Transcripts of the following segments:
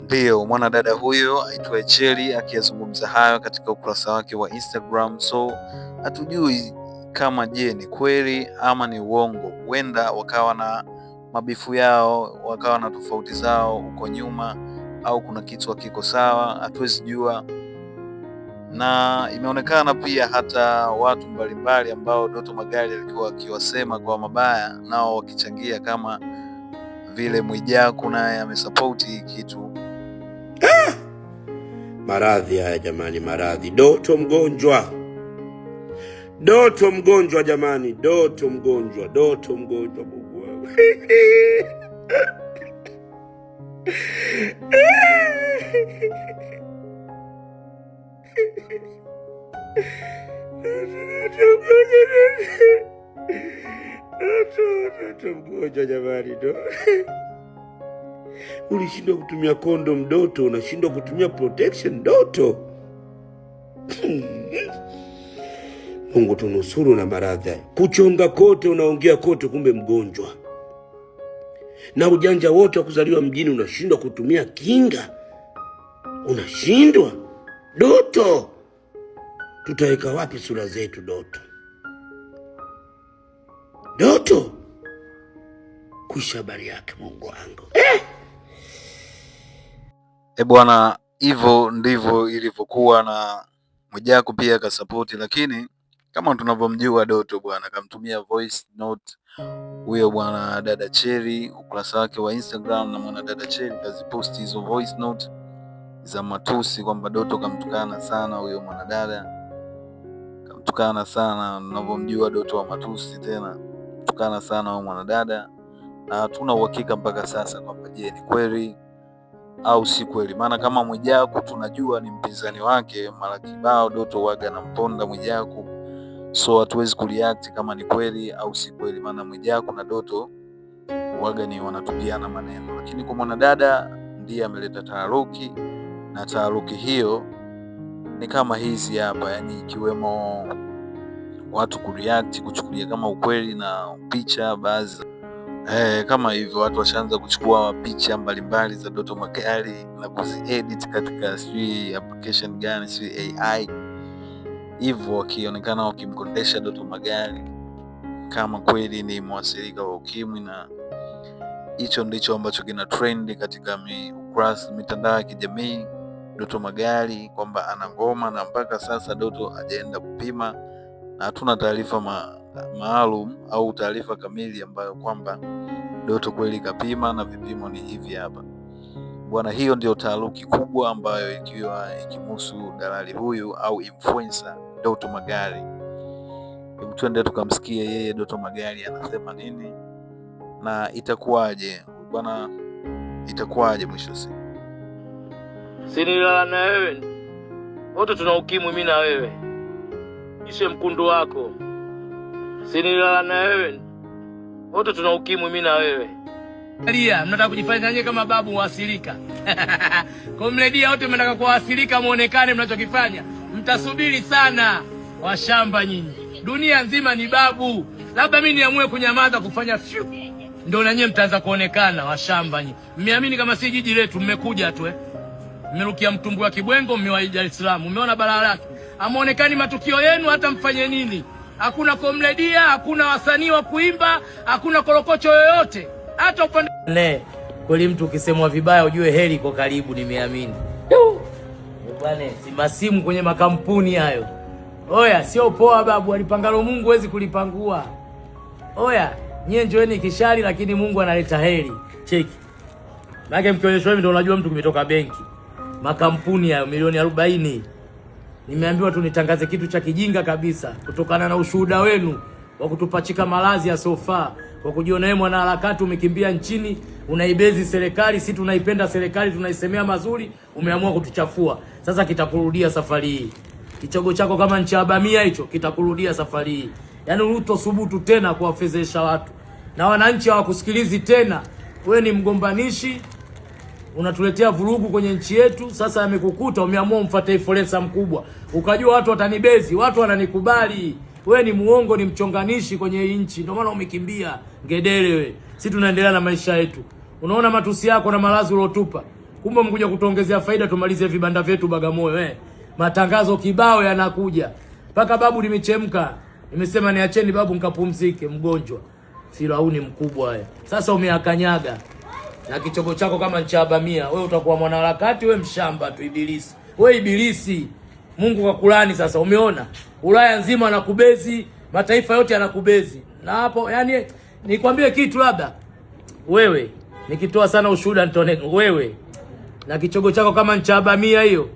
Ndiyo, mwanadada huyo aitwaye Cherry akiyazungumza hayo katika ukurasa wake wa Instagram. So hatujui kama je, ni kweli ama ni uongo. Huenda wakawa na mabifu yao, wakawa na tofauti zao huko nyuma, au kuna kitu hakiko sawa, hatuwezi jua. Na imeonekana pia hata watu mbalimbali ambao Doto Magari alikuwa akiwasema kwa mabaya, nao wakichangia kama vile Mwijaku naye amesapoti hii kitu. Maradhi haya jamani, maradhi. Doto mgonjwa, Doto mgonjwa jamani, Doto mgonjwa, Doto mgonjwa. Mungu wangu. Doto, Doto mgonjwa jamani, Doto. Ulishindwa kutumia kondom Doto, unashindwa kutumia protection Doto. Mungu tunusuru na maradhi haya. Kuchonga kote, unaongea kote, kumbe mgonjwa. Na ujanja wote wa kuzaliwa mjini unashindwa kutumia kinga, unashindwa Doto. Tutaweka wapi sura zetu Doto? Doto kuisha habari yake, Mungu wangu eh! E bwana, hivyo ndivyo ilivyokuwa, na Mwijaku pia akasapoti, lakini kama tunavyomjua Doto bwana, akamtumia voice note huyo bwana dada Cherry ukurasa wake wa Instagram, na mwana dada Cherry kaziposti hizo voice note za matusi kwamba Doto kamtukana sana huyo mwanadada, kamtukana sana. Tunavyomjua Doto wa matusi, tena tukana sana huyo mwanadada, na hatuna uhakika mpaka sasa kwamba je, ni kweli au si kweli. Maana kama Mwijaku tunajua ni mpinzani wake, mara kibao Doto waga na mponda Mwijaku, so hatuwezi kureact kama ni kweli au si kweli, maana Mwijaku na Doto waga ni wanatupiana maneno, lakini kwa mwanadada ndiye ameleta taharuki, na taharuki hiyo ni kama hizi hapa, yani ikiwemo watu kureact kuchukulia kama ukweli na picha baadhi kama hivyo watu washaanza kuchukua picha mbalimbali za Doto Magari na kuziedit katika sijui application gani, sijui AI hivyo, wakionekana wakimkondesha Doto Magari kama kweli ni mwathirika wa ukimwi, na hicho ndicho ambacho kina trend katika ukurasa mitandao ya kijamii, Doto Magari kwamba ana ngoma, na mpaka sasa Doto hajaenda kupima na hatuna taarifa maalum au taarifa kamili ambayo kwamba Doto kweli kapima na vipimo ni hivi hapa bwana. Hiyo ndio taharuki kubwa ambayo ikiwa ikimhusu dalali huyu au influencer Doto Magari. Hebu twende tukamsikie yeye Doto Magari anasema nini na itakuwaje bwana, itakuwaje mwisho siku. Si nililala na wewe, wote tuna ukimwi, mimi na wewe, ishe mkundu wako. Si nililala na wewe, wote tuna ukimwi, mimi na wewe. Angalia, mnataka kujifanya nyinyi kama babu waasilika. Komredia wote mnataka kuwasilika, muonekane mnachokifanya. Mtasubiri sana, washamba nyinyi. Dunia nzima ni babu. Labda mimi niamue kunyamaza kufanya fyu, ndio na nyinyi mtaanza kuonekana washamba nyinyi. Mmeamini kama si jiji letu, mmekuja tu eh. Mmerukia mtumbwi wa Kibwengo, mmewahi Dar es Salaam. Umeona balaa lake. Amuonekani matukio yenu hata mfanye nini. Hakuna komredia, hakuna wasanii wa kuimba, hakuna korokocho yoyote. Hata upande ne kweli, mtu ukisemwa vibaya ujue heri iko karibu. Nimeamini bwana, si masimu kwenye makampuni hayo. Oya, sio poa babu, alipangalo Mungu huwezi kulipangua. Oya, nyie njoeni kishari, lakini Mungu analeta heri. Cheki maana mkionyeshwa hivi ndio unajua mtu kimetoka benki. Makampuni hayo milioni 40. Nimeambiwa tu nitangaze kitu cha kijinga kabisa, kutokana na ushuhuda wenu wa kutupachika malazi yasiyofaa, kwa kujiona wewe mwanaharakati umekimbia nchini, unaibezi serikali, si tunaipenda serikali, tunaisemea mazuri, umeamua kutuchafua. Sasa kitakurudia safari hii. Kichogo chako kama ncha ya bamia hicho kitakurudia safari hii. Yaani hutothubutu tena kuwafezesha watu, na wananchi hawakusikilizi tena. Wewe ni mgombanishi, unatuletea vurugu kwenye nchi yetu. Sasa yamekukuta, umeamua umfuate influencer mkubwa, ukajua watu watanibezi, watu wananikubali. Wewe ni muongo, ni mchonganishi kwenye hii nchi, ndio maana umekimbia ngedere. We, si tunaendelea na maisha yetu. Unaona matusi yako na malazi uliotupa. Kumbe mkuja kutuongezea faida, tumalize vibanda vyetu Bagamoyo eh. Matangazo kibao yanakuja. Mpaka babu nimechemka. Nimesema niacheni babu nikapumzike, mgonjwa. Firauni mkubwa haya. Sasa umeakanyaga. Na kichogo chako kama nchabamia, wewe utakuwa mwanaharakati, wewe mshamba tu ibilisi. Wewe ibilisi. Mungu kakulani sasa, umeona? Ulaya nzima anakubezi, mataifa yote yanakubezi. Na hapo yani nikwambie kitu labda wewe nikitoa sana ushuhuda nitone wewe na kichogo chako kama nchabamia hiyo.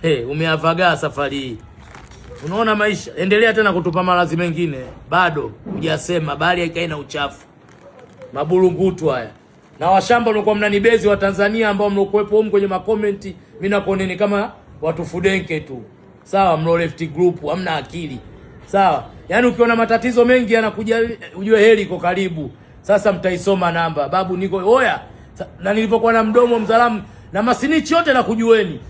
Hey, umeavagaa safari hii. Unaona maisha, endelea tena kutupa maradhi mengine, bado hujasema, bali haikai na uchafu. Maburungutu haya. Na washamba mlikuwa mnanibezi wa Tanzania ambao mlikuwepo huko kwenye makomenti, mimi nakuoneni kama watu fudenke tu. Sawa, mlo left group, hamna akili. Sawa. Yaani ukiona matatizo mengi yanakuja ujue heri iko karibu. Sasa mtaisoma namba. Babu niko oya. Na nilipokuwa na mdomo mzalamu na masinichi yote nakujueni.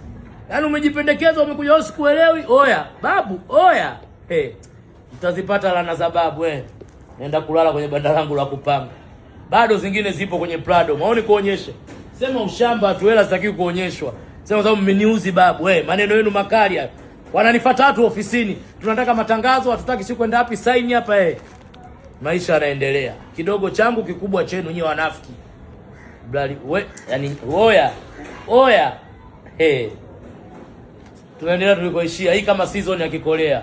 Yaani umejipendekeza umekuja wewe sikuelewi. Oya, babu, oya. Hey, mtazipata lana za babu eh. Nenda kulala kwenye banda langu la kupanga. Bado zingine zipo kwenye Prado. Maoni kuonyeshe. Sema ushamba tu, hela sitaki kuonyeshwa. Sema sababu mmeniuzi babu eh, maneno yenu makali haya. Wananifuata watu ofisini. Tunataka matangazo, hatutaki si kwenda wapi saini hapa eh. Maisha yanaendelea. Kidogo changu kikubwa chenu nyinyi wanafiki. Blali we, yani oya. Oya. Eh. Tunaendelea tulikoishia. Hii kama season ya Kikolea.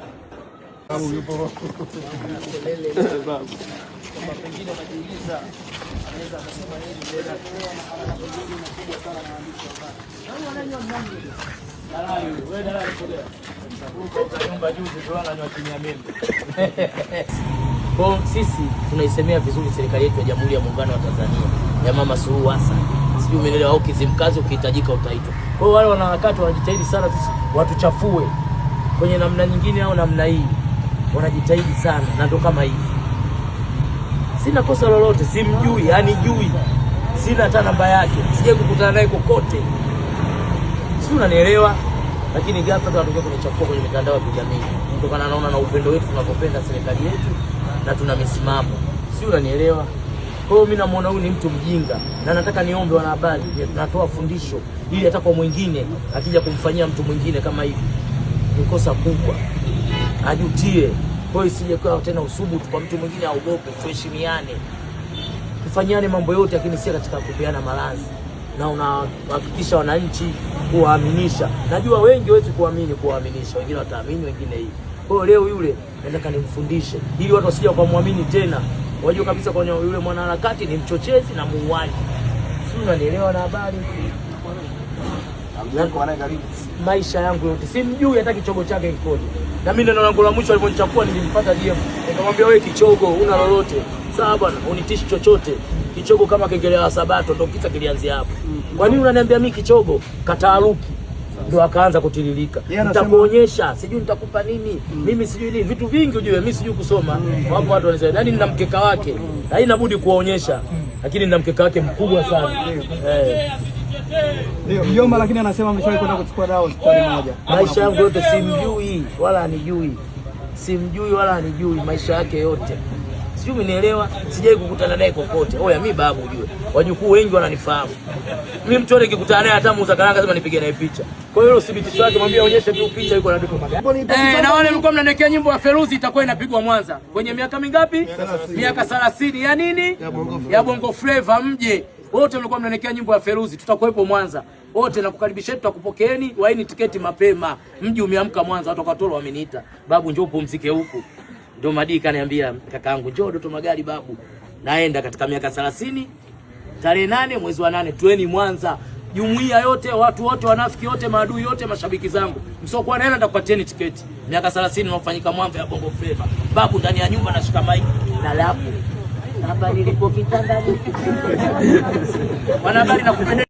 Kwa sisi tunaisemea vizuri serikali yetu ya Jamhuri ya Muungano wa Tanzania ya Mama Suluhu Hassan. Sijui umeelewa au Kizimkazi ukihitajika utaitwa. Kwa hiyo wale wanaharakati wanajitahidi sana sisi watuchafue kwenye namna nyingine au namna hii. Wanajitahidi sana na ndo kama hivi. Sina kosa lolote, simjui, anijui. Sina hata namba yake. Sijai kukutana naye kokote. Sijui unanielewa? Lakini ghafla tu anatokea kunichafua kwenye mitandao ya kijamii. Kutokana naona na upendo wetu tunavyopenda serikali yetu na tuna misimamo. Sijui unanielewa? Kwa hiyo mimi namuona huyu ni mtu mjinga na nataka niombe wanahabari, natoa fundisho ili hata kwa mwingine akija kumfanyia mtu mwingine kama hivi ni kosa kubwa, ajutie. Kwa hiyo isije kuwa tena usubutu kwa mtu mwingine, aogope. Tuheshimiane, tufanyiane mambo yote, lakini sio katika kupeana maradhi, na unahakikisha wananchi kuwaaminisha. Najua wengi hawezi kuamini, kuwaaminisha, wengine wataamini, wengine hii. Kwa hiyo leo yule nataka nimfundishe ili watu wasije wakamwamini tena, wajue kabisa kwa yule mwanaharakati ni mchochezi na muuaji. Si unanielewa? Na habari maisha yangu yote simjui hata kichogo chake kikoje. Na mimi neno langu la mwisho alivyonichafua, nilimfuata DM nikamwambia, wewe kichogo, una lolote? Sawa bwana, unitishi chochote. Kichogo kama kengele ya Sabato, ndo kisa kilianzia hapo. Kwa nini unaniambia mimi kichogo? Kataaruki ndo akaanza kutiririka, nitakuonyesha, sijui nitakupa nini, mimi sijui nini, vitu vingi ujue, mimi sijui kusoma. Wapo watu wanasema yani nina mkeka wake, haina budi kuwaonyesha, lakini nina mkeka wake mkubwa sana eh. Ndio mjomba, lakini anasema ameshawahi kwenda kuchukua dawa hospitali moja. Maisha yangu yote simjui wala anijui, simjui wala anijui maisha yake yote, sijui umenielewa. Sijai kukutana naye kokote. Oya, mi babu ujue, wajukuu wengi wananifahamu mi. Mtu yote nikikutana naye hata muuza karanga sema nipige naye picha. Kwa hiyo uthibitisho wake mwambie aonyeshe tu picha yuko na duka magari. Na wale mlikuwa mnaniwekea nyimbo ya Feruzi itakuwa inapigwa Mwanza kwenye miaka mingapi? Miaka 30 ya nini? Ya Bongo Flava. Mje wote mlikuwa mnaniwekea nyimbo ya Feruzi, tutakuwepo Mwanza wote, nakukaribisheni, tutakupokeeni. Waini tiketi mapema, mji umeamka Mwanza. Watu wakatoro wameniita, babu njoo upumzike huku. Ndio Madii kaniambia, kakaangu njoo Doto Magari babu, naenda katika miaka 30 tarehe 8 mwezi wa 8, tueni Mwanza. Jumuiya yote, watu wote, wanafiki wote, maadui wote, mashabiki zangu, msiokuwa na hela nitakupatieni tiketi. Miaka 30 inafanyika Mwanza ya Bongo Flava. Babu ndani ya nyumba nashika maiki na lapu hapa nilipo kitandani. Wanahabari nakupenda.